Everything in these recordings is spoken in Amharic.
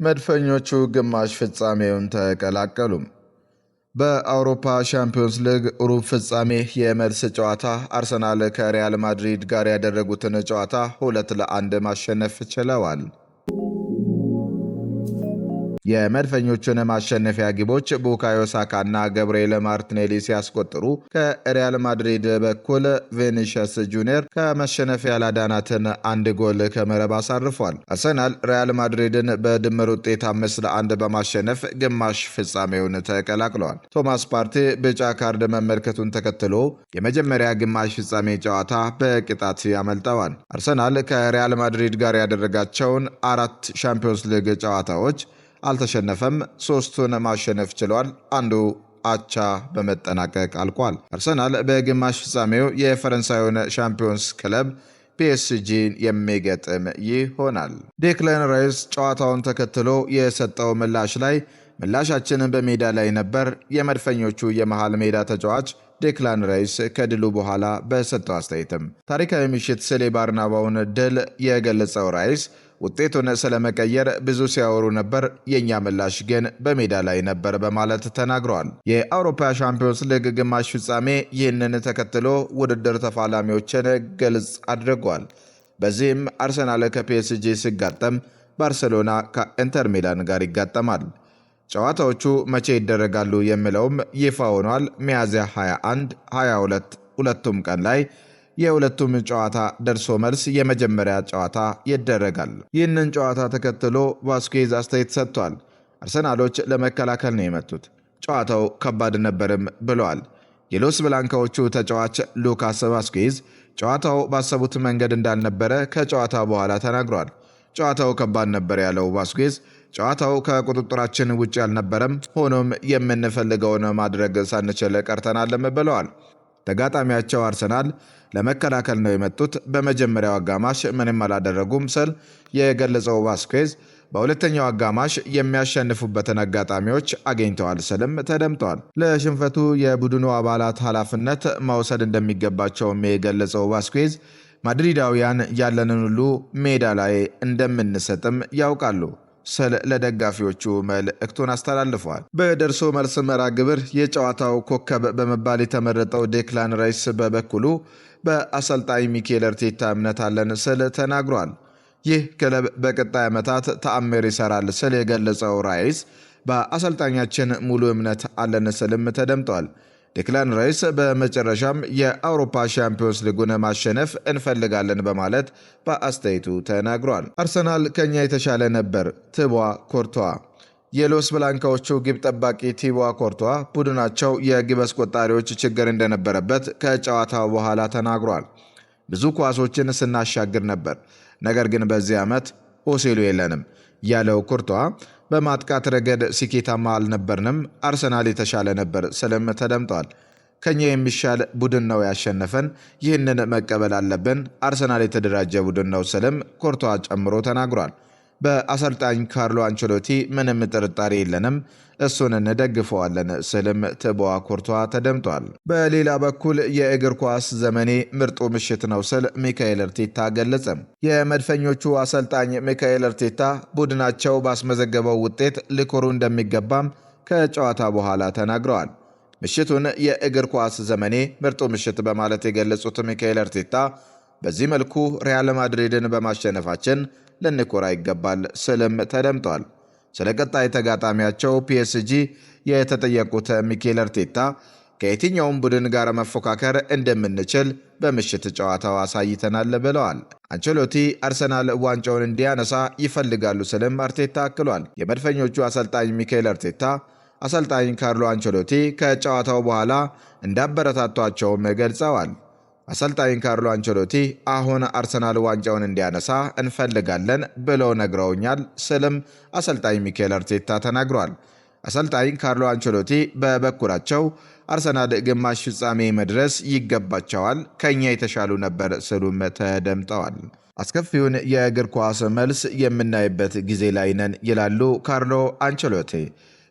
መድፈኞቹ ግማሽ ፍጻሜውን ተቀላቀሉ። በአውሮፓ ሻምፒዮንስ ሊግ ሩብ ፍጻሜ የመልስ ጨዋታ አርሰናል ከሪያል ማድሪድ ጋር ያደረጉትን ጨዋታ 2-1 ማሸነፍ ችለዋል። የመድፈኞቹን ማሸነፊያ ግቦች ቡካዮ ሳካና ገብርኤል ማርቲኔሊ ሲያስቆጥሩ፣ ከሪያል ማድሪድ በኩል ቪኒሺየስ ጁኒየር ከመሸነፍ ያላዳናትን አንድ ጎል ከመረብ አሳርፏል። አርሰናል ሪያል ማድሪድን በድምር ውጤት 5-1 በማሸነፍ ግማሽ ፍጻሜውን ተቀላቅለዋል። ቶማስ ፓርቴ ቢጫ ካርድ መመልከቱን ተከትሎ የመጀመሪያ ግማሽ ፍጻሜ ጨዋታ በቅጣት ያመልጠዋል። አርሰናል ከሪያል ማድሪድ ጋር ያደረጋቸውን አራት ሻምፒዮንስ ሊግ ጨዋታዎች አልተሸነፈም። ሶስቱን ማሸነፍ ችሏል። አንዱ አቻ በመጠናቀቅ አልቋል። አርሰናል በግማሽ ፍጻሜው የፈረንሳዩን ሻምፒዮንስ ክለብ ፒኤስጂን የሚገጥም ይሆናል። ዴክለን ራይስ ጨዋታውን ተከትሎ የሰጠው ምላሽ ላይ "ምላሻችንን በሜዳ ላይ ነበር።" የመድፈኞቹ የመሃል ሜዳ ተጫዋች ዴክላን ራይስ ከድሉ በኋላ በሰጠው አስተያየትም ታሪካዊ ምሽት ስል የባርናባውን ድል የገለጸው ራይስ፣ "ውጤቱን ስለመቀየር ብዙ ሲያወሩ ነበር፣ የእኛ ምላሽ ግን በሜዳ ላይ ነበር" በማለት ተናግረዋል። የአውሮፓ ሻምፒዮንስ ሊግ ግማሽ ፍጻሜ ይህንን ተከትሎ ውድድር ተፋላሚዎችን ግልጽ አድርጓል። በዚህም አርሰናል ከፒኤስጂ ሲጋጠም፣ ባርሴሎና ከኢንተር ሚላን ጋር ይጋጠማል። ጨዋታዎቹ መቼ ይደረጋሉ የሚለውም ይፋ ሆኗል። ሚያዝያ 21፣ 22 ሁለቱም ቀን ላይ የሁለቱም ጨዋታ ደርሶ መልስ የመጀመሪያ ጨዋታ ይደረጋል። ይህንን ጨዋታ ተከትሎ ቫስኬዝ አስተያየት ሰጥቷል። "አርሰናሎች ለመከላከል ነው የመጡት፣ ጨዋታው ከባድ ነበርም" ብለዋል። የሎስ ብላንካዎቹ ተጫዋች ሉካስ ቫስኬዝ ጨዋታው ባሰቡት መንገድ እንዳልነበረ ከጨዋታ በኋላ ተናግሯል። "ጨዋታው ከባድ ነበር" ያለው ቫስኬዝ፣ "ጨዋታው ከቁጥጥራችን ውጭ አልነበረም፣ ሆኖም የምንፈልገውን ማድረግ ሳንችል ቀርተናልም" ብለዋል። ተጋጣሚያቸው አርሰናል ለመከላከል ነው የመጡት፣ በመጀመሪያው አጋማሽ ምንም አላደረጉም ስል የገለጸው ቫስኬዝ፣ በሁለተኛው አጋማሽ የሚያሸንፉበትን አጋጣሚዎች አግኝተዋል ስልም ተደምጠዋል። ለሽንፈቱ የቡድኑ አባላት ኃላፊነት መውሰድ እንደሚገባቸውም የገለጸው ቫስኬዝ፣ "ማድሪዳውያን ያለንን ሁሉ ሜዳ ላይ እንደምንሰጥም ያውቃሉ" ስል ለደጋፊዎቹ መልእክቱን አስተላልፈዋል። በደርሶ መልስ መርሃ ግብር የጨዋታው ኮከብ በመባል የተመረጠው ዴክላን ራይስ በበኩሉ በአሰልጣኝ ሚኬል አርቴታ እምነት አለን ስል ተናግሯል። ይህ ክለብ በቀጣይ ዓመታት ተአምር ይሰራል ስል የገለጸው ራይስ፣ በአሰልጣኛችን ሙሉ እምነት አለን ስልም ተደምጧል። ዴክላን ራይስ በመጨረሻም "የአውሮፓ ሻምፒዮንስ ሊጉን ማሸነፍ እንፈልጋለን" በማለት በአስተያየቱ ተናግሯል። አርሰናል ከኛ የተሻለ ነበር፣ ቲቦ ኮርቷ። የሎስ ብላንካዎቹ ግብ ጠባቂ ቲቦ ኮርቷ ቡድናቸው የግብ አስቆጣሪዎች ችግር እንደነበረበት ከጨዋታው በኋላ ተናግሯል። "ብዙ ኳሶችን ስናሻግር ነበር፣ ነገር ግን በዚህ ዓመት ሆሴሉ የለንም" ያለው ኩርቷ፣ "በማጥቃት ረገድ ስኬታማ አልነበርንም፣ አርሰናል የተሻለ ነበር" ስልም ተደምጧል። "ከኛ የሚሻል ቡድን ነው ያሸነፈን፣ ይህንን መቀበል አለብን። አርሰናል የተደራጀ ቡድን ነው" ስልም ኮርቷ ጨምሮ ተናግሯል። "በአሰልጣኝ ካርሎ አንቸሎቲ ምንም ጥርጣሬ የለንም፣ እሱን እንደግፈዋለን" ስልም ቲቦ ኮርቷ ተደምጧል። በሌላ በኩል "የእግር ኳስ ዘመኔ ምርጡ ምሽት ነው" ስል ሚካኤል አርቴታ ገለጸ። የመድፈኞቹ አሰልጣኝ ሚካኤል አርቴታ ቡድናቸው ባስመዘገበው ውጤት ሊኮሩ እንደሚገባም ከጨዋታ በኋላ ተናግረዋል። ምሽቱን "የእግር ኳስ ዘመኔ ምርጡ ምሽት" በማለት የገለጹት ሚካኤል አርቴታ፣ "በዚህ መልኩ ሪያል ማድሪድን በማሸነፋችን ልንኮራ ይገባል" ስልም ተደምጧል። ስለ ቀጣይ ተጋጣሚያቸው ፒኤስጂ የተጠየቁት ሚኬል አርቴታ፣ "ከየትኛውም ቡድን ጋር መፎካከር እንደምንችል በምሽት ጨዋታው አሳይተናል" ብለዋል። አንቸሎቲ አርሰናል ዋንጫውን እንዲያነሳ ይፈልጋሉ ስልም አርቴታ አክሏል። የመድፈኞቹ አሰልጣኝ ሚኬል አርቴታ አሰልጣኝ ካርሎ አንቸሎቲ ከጨዋታው በኋላ እንዳበረታቷቸውም ገልጸዋል። "አሰልጣኝ ካርሎ አንቸሎቲ አሁን አርሰናል ዋንጫውን እንዲያነሳ እንፈልጋለን ብለው ነግረውኛል" ስልም አሰልጣኝ ሚኬል አርቴታ ተናግሯል። አሰልጣኝ ካርሎ አንቸሎቲ በበኩላቸው "አርሰናል ግማሽ ፍጻሜ መድረስ ይገባቸዋል፣ ከኛ የተሻሉ ነበር" ስሉም ተደምጠዋል። አስከፊውን የእግር ኳስ መልስ የምናይበት ጊዜ ላይ ነን ይላሉ ካርሎ አንቸሎቲ።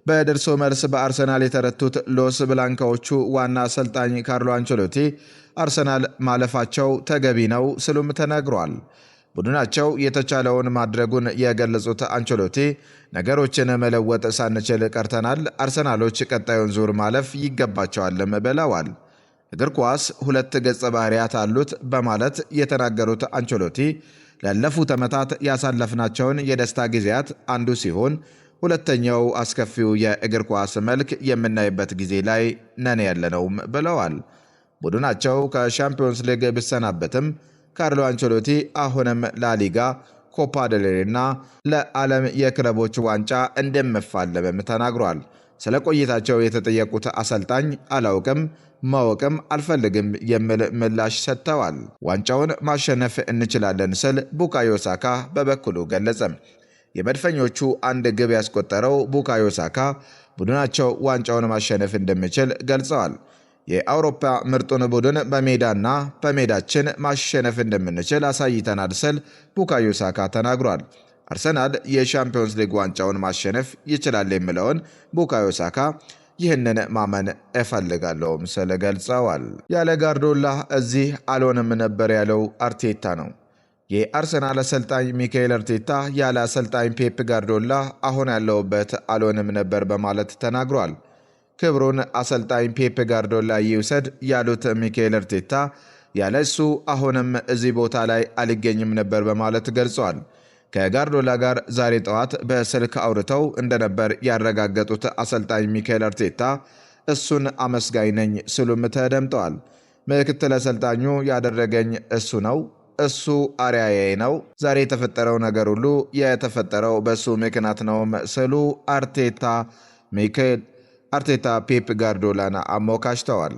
በደርሶ መልስ በአርሰናል የተረቱት ሎስ ብላንካዎቹ ዋና አሰልጣኝ ካርሎ አንቸሎቲ አርሰናል ማለፋቸው ተገቢ ነው ስሉም ተናግሯል። ቡድናቸው የተቻለውን ማድረጉን የገለጹት አንቸሎቲ ነገሮችን መለወጥ ሳንችል ቀርተናል፣ አርሰናሎች ቀጣዩን ዙር ማለፍ ይገባቸዋልም ብለዋል። እግር ኳስ ሁለት ገጸ ባህሪያት አሉት በማለት የተናገሩት አንቸሎቲ ላለፉት ዓመታት ያሳለፍናቸውን የደስታ ጊዜያት አንዱ ሲሆን ሁለተኛው አስከፊው የእግር ኳስ መልክ የምናይበት ጊዜ ላይ ነን ያለነውም ብለዋል። ቡድናቸው ከሻምፒዮንስ ሊግ ቢሰናበትም ካርሎ አንቸሎቲ አሁንም ላሊጋ፣ ኮፓ ደልሬና ለዓለም የክለቦች ዋንጫ እንደሚፋለምም ተናግሯል። ስለ ቆይታቸው የተጠየቁት አሰልጣኝ አላውቅም፣ ማወቅም አልፈልግም የሚል ምላሽ ሰጥተዋል። ዋንጫውን ማሸነፍ እንችላለን ስል ቡካዮ ሳካ በበኩሉ ገለጸ። የመድፈኞቹ አንድ ግብ ያስቆጠረው ቡካዮ ሳካ ቡድናቸው ዋንጫውን ማሸነፍ እንደሚችል ገልጸዋል። የአውሮፓ ምርጡን ቡድን በሜዳና በሜዳችን ማሸነፍ እንደምንችል አሳይተናል ስል ቡካዮ ሳካ ተናግሯል። አርሰናል የሻምፒዮንስ ሊግ ዋንጫውን ማሸነፍ ይችላል የሚለውን ቡካዮ ሳካ ይህንን ማመን እፈልጋለሁም ስል ገልጸዋል። ያለ ጋርዶላ እዚህ አልሆንም ነበር ያለው አርቴታ ነው። የአርሰናል አሰልጣኝ ሚካኤል አርቴታ ያለ አሰልጣኝ ፔፕ ጋርዶላ አሁን ያለሁበት አልሆንም ነበር በማለት ተናግሯል። ክብሩን አሰልጣኝ ፔፕ ጋርዶላ ይውሰድ ያሉት ሚካኤል አርቴታ ያለ እሱ አሁንም እዚህ ቦታ ላይ አልገኝም ነበር በማለት ገልጿል። ከጋርዶላ ጋር ዛሬ ጠዋት በስልክ አውርተው እንደነበር ያረጋገጡት አሰልጣኝ ሚካኤል አርቴታ እሱን አመስጋኝ ነኝ ሲሉም ተደምጠዋል። ምክትል አሰልጣኙ ያደረገኝ እሱ ነው፣ እሱ አርአያዬ ነው። ዛሬ የተፈጠረው ነገር ሁሉ የተፈጠረው በእሱ ምክንያት ነውም ሲሉ አርቴታ ሚካኤል አርቴታ ፔፕ ጋርዶላን አሞካሽተዋል።